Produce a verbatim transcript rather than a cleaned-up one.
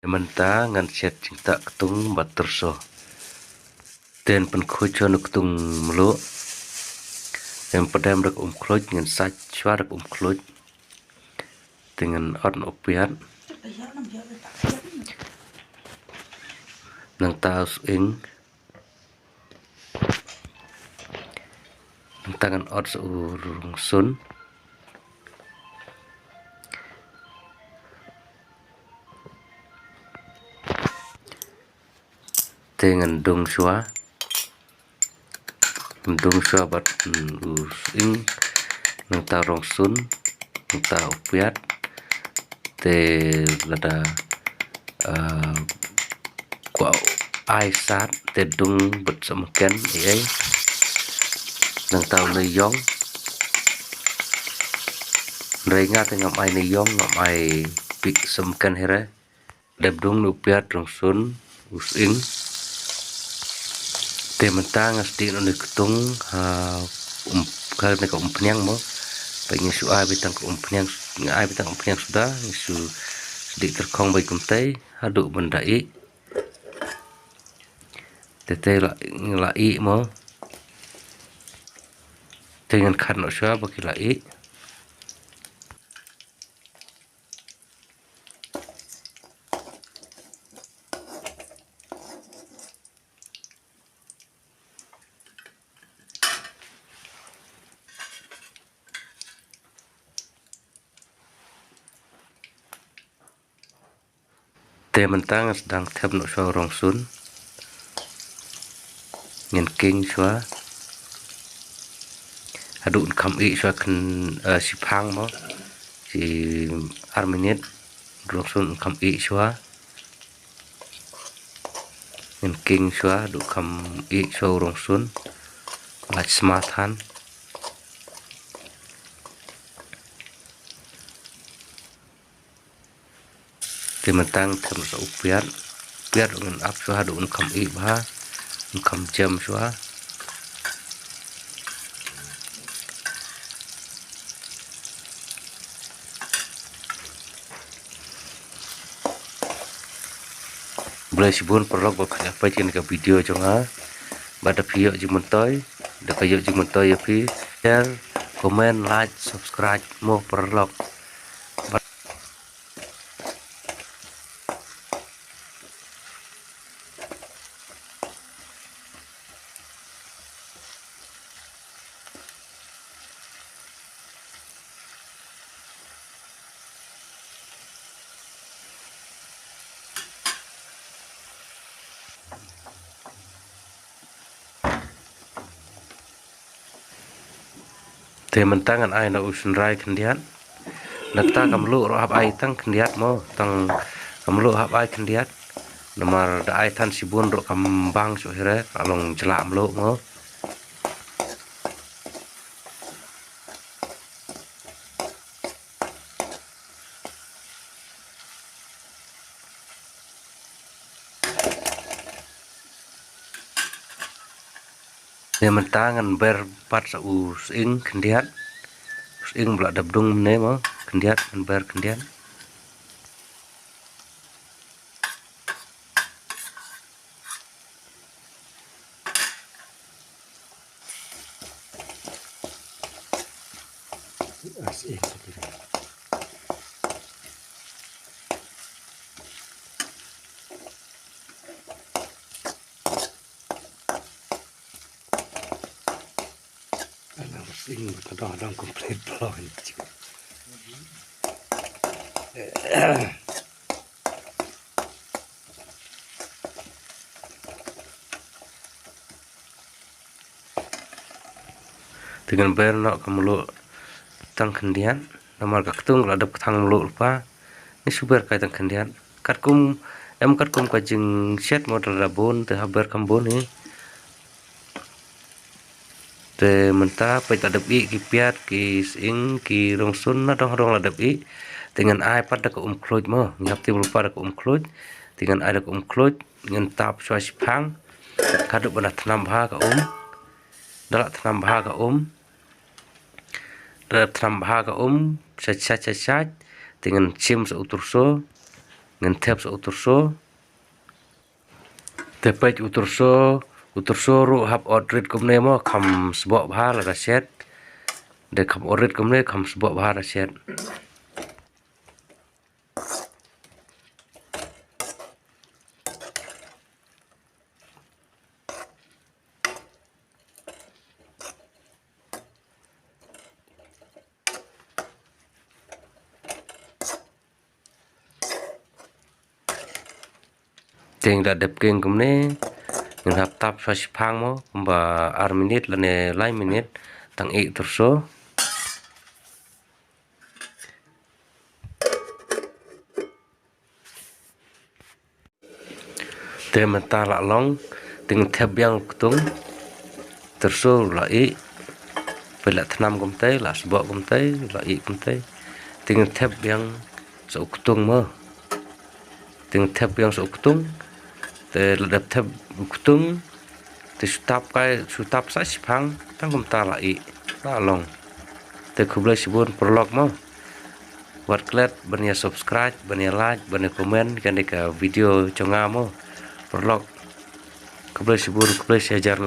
Mynta ngan shet jingtah ktung bad tyrso. Te ngan pynkhuid shuwa na ktung mluh. Te ngan pdem da ka um khluid, ngan sait shuwa da ka um khluid. Te ngan ot na u piat. Nangta u sying. Nangta ngan ot sa u rongsun. Te ngan dung shuwa. Ngan dung shuwa bad, mm, u sying. Nangta rongsun. Nangta u piat. Te lada, ah, kwah ai sat te dung bad sa mken ei ei. Nangta u ne yong. Hynrei nga te ngam ai ne yong, ngam ai pik sa mken hi re. Dep dung na u piat, rongsun, u sying. Te mynta nga sdih noh na ktung ha um, ha ne ka umphniang mo. Peit nga shu ai beit tang ka umphniang, nga ai beit tang umphniang suda, nga shu sdih tyrkhong beit kumtei haduh ban da ih. Te te la, la ih mo. Te ngan khat noh shuwa ba ki la ih. Te mynta ngan sdang thep noh shuwa u rongsun. Ngan king shuwa. Haduh un kham ih shuwa khyndai, eh, shiphang mo. Shi ar minit. Rongsun un kham ih shuwa. Ngan king shuwa, haduh kham ih shuwa u rongsun. Lait sma than. Te mynta ngan them sa u piat. Piat ngan ap shuwa haduh un kham ih bha. Un kham jem shuwa. Khublei shibun paralok ba phi la peit ïa kane ka video jong nga. Bad da phi ïoh jingmyntoi, da ka ïoh jingmyntoi ïa phi, share, comment, like, subscribe mo paralok. Te mynta ngan ai na u shynrai khyndiat. Nangta ka mluh ruh hap ai tang khyndiat mo, tang ka mluh hap ai khyndiat. Namar da ai than shibun ruh kam bang shuh hi re, ka long jlah mluh mo. Te mynta ngan ber pat sa u sying khyndiat. U sying ba la dep dung mynne mo, khyndiat, ngan ber khyndiat. Alang sing ba ta dang, dang complete block ni chu. Te ngan ber noh ka mluh tang khyndiat, namar ka ktung la dep ka thang mluh lypa. Ngi shu ber kai tang khyndiat. Katkum, em katkum ka jingshet mo da la bun, te hap ber kham bun hi. Te mynta peit la dep ih ki piat, ki sying, ki rongsun, na dong dong la dep ih. Te ngan ai pat da ka um khluid mo, ngi hap tip lypa da ka um khluid. Te ngan ai da ka um khluid, ngan tap shuwa shiphang. Haduh ban da thnam bha ka um. Da la thnam bha ka um. Da la thnam bha ka um, shait shait shait shait. Te ngan shim sa u tyrso. Ngin thep sa u tyrso. Te peit u tyrso, u tyrso ruh hap ot rit kumne mo, kham sboh bha lada shet. Te kham ot rit kumne, kham sboh bha lada shet. Te da dep king kumne, ngin hap tap sa shiphang mo, kumba ar minit lane lai minit, tang ih tyrso. Te mynta la long, te ngin thep biang u ktung, tyrso la ih, peit la thnam kumtei, la sboh kumtei, la ih kumtei. Te ngin thep biang sa u ktung mo. Te ngin thep biang sa u ktung, te la dep thep u ktung, te shu tap kai, shu tap sa shiphang, tang kumta la ih, la long. Te khublei shibun paralok mo. Wat klet ban ïa subscribe, ban ïa like, ban ïa comment kane ka video jong nga mo. Paralok. Khublei shibun, khublei shihajar